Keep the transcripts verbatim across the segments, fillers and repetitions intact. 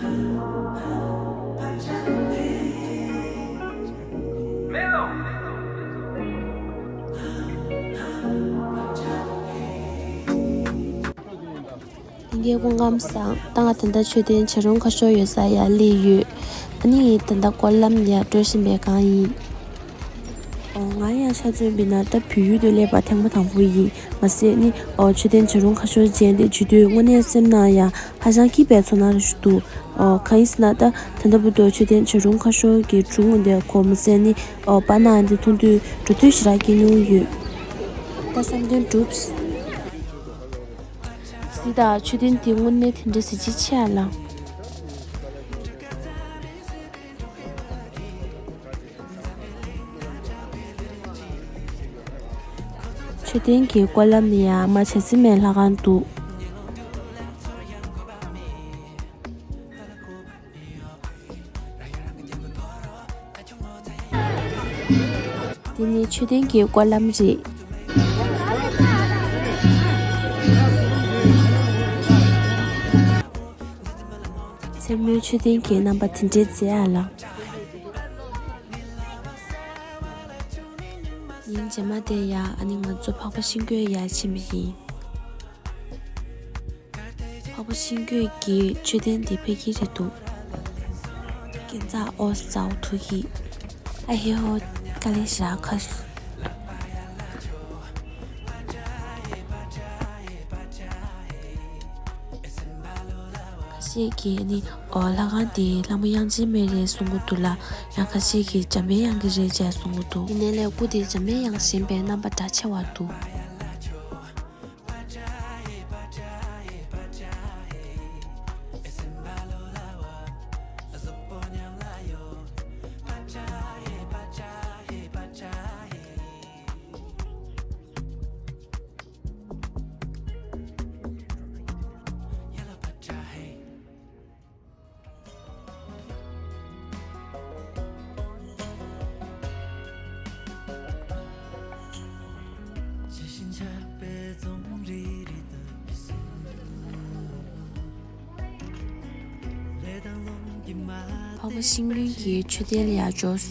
ལྷན་རྒྱས་སྐུ་ཁམས་བཟང་། ད་ང་ད་ལྟ་མཆོད་རྟེན་བྱ་རུང་ཁ་ཤོར་ཡོད་ས་ཡར་སླེབས་ཡོད། ཨ་ནི་ད་ལྟ་སྐོར་ལམ་ལ་ཡར་འགྲོ་བཞིན་པའི་སྒང་ཡིན། ཨོ། ང་ཡང་ཆ་མཚོན་པ་ཡིན་ན་ད་བལ་ཡུལ་དུ་སླེབས་པ་ཐེངས་མ་དང་པོ་ཡིན། མ་ཟད་ནི་ཨོ་མཆོད་རྟེན་བྱ་རུང་ཁ་ཤོར་མཇལ་འདི་བྱེད་དུས་དངོས་གནས་སེམས་ནང་ཡང་ཧ་ཅང་སྐྱིད་པའི་ཚོར་སྣང་རེ་ཞིག་འདུག་ཨོ། གང་ཡིན་ཟེར་ན་ད་ད་ལྟ་བར་དུ་མཆོད་རྟེན་བྱ་རུང་ཁ་ཤོར་གྱི་སྒྲུང་འདི་གོ། མ་ཟད་ནི་ཨོ་པ་ནང་འདི་མཐོང་དུས་འགྲོ་འདོད་ཞེ་དྲག་སྐྱེ་མྱོང་ཡོད། ད་བསམ་དོན་འགྲུབ། གཟིགས་དང་། མཆོད་རྟེན་འདི་དངོས་གནས་དེ་འདྲ་གཟི་བརྗིད་ཆེ་ཨ་ལ། མཆོད་རྟེན་གྱི་སྐོར་ལམ་ནས་ཡར་མར་བྱ་རྩི་མའི་ལྷ་ཁང་འདུག་འདི་ནི་མཆོད་རྟེན་གྱི་སྐོར་ལམ་རེད། མཚན་མོའི་མཆོད་རྟེན་གྱི་རྣམ་པ་དེ་འདྲའི་མཛེས་ཨ་ལ། ཉིན་རྗེས་མ་དེ་ཡ་ཨ་ནི་ང་ཚོ་འཕགས་པ་ཤིང་ཀུན་ཡར་ཕྱིན་པ་ཡིན། འཕགས་པ་ཤིང་ཀུན་གྱི་མཆོད་རྟེན་དེ་ཕ་གི་རེད་འདུག་རྒྱན་ཆ་ཨོ་ཙའོ་ཐུག་གི། ཨ་ཧེ་ཧོ། དཀའ་ལས་ཞེ་དྲག་ཁག་སོང་། ཁ་ཤས་ཀྱིས་ནི་ཨོ་ལྷ་ཁང་དེ་ལྷ་མོ་དབྱངས་ཅན་མའི་རེད་གསུང་གི་འདུག་ལ། ཡང་ཁ་ཤས་ཀྱིས་འཇམ་པའི་དབྱངས་ཀྱི་རེད་ཅེས་གསུང་གི་འདུག་ཡིན་ནའི་ལས་སྐུ་དེ་འཇམ་པའི་དབྱངས་བཞེངས་པའི་རྣམ་པ་འདྲ་ཆེ་བ་འདུག་འཕགས་པ་ཤིང་ཀུན་གྱི་མཆོད་རྟེན་ལ་ཡར་འབྱོར།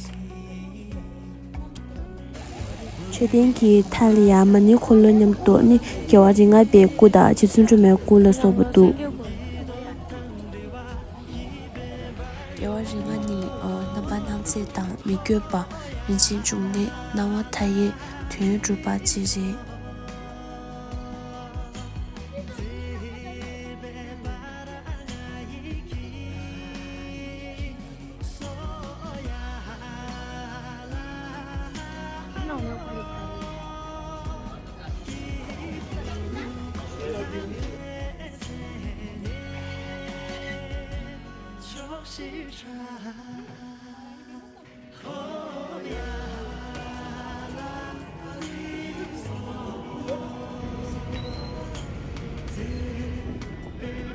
མཆོད་རྟེན་གྱི་མཐའ་ལ་ཡ་མ་ཎི་འཁོར་ལོ་མཉམ་དུ་ནི་རྒྱལ་བ་རིགས་ལྔ་པའི་སྐུ་དང་རྗེ་བཙུན་སྒྲོལ་མའི་སྐུ་ལ་སོགས་པ་འདུག་རྒྱལ་བ་རིགས་ལྔ་ནི་ཨོ་རྣམ་པར་སྣང་མཛད་དང་མི་བསྐྱོད་པ། རིན་ཆེན་འབྱུང་གནས། སྣང་བ་མཐའ་ཡས། དོན་ཡོད་གྲུབ་པ་བཅས་རེད།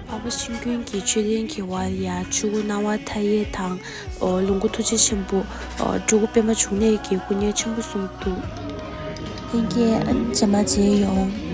འཕགས་པ་ཤིང་ཀུན་གྱི་མཆོད་རྟེན་གྱི་བར་ཡ་ཆོས་སྐུ་སྣང་བ་མཐའ་ཡས་དང་། ཨོ་ལོངས་སྐུ་ཐུགས་རྗེ་ཆེན་པོ། ཨོ་སྤྲུལ་སྐུ་པདྨ་འབྱུང་གནས་ཀྱི་སྐུ་བརྙན་ཆེན་པོ་གསུམ་འདུག་ལྷན་རྒྱས་ཨ་ནི་རྗེས་མ་མཇལ་ཡོང་།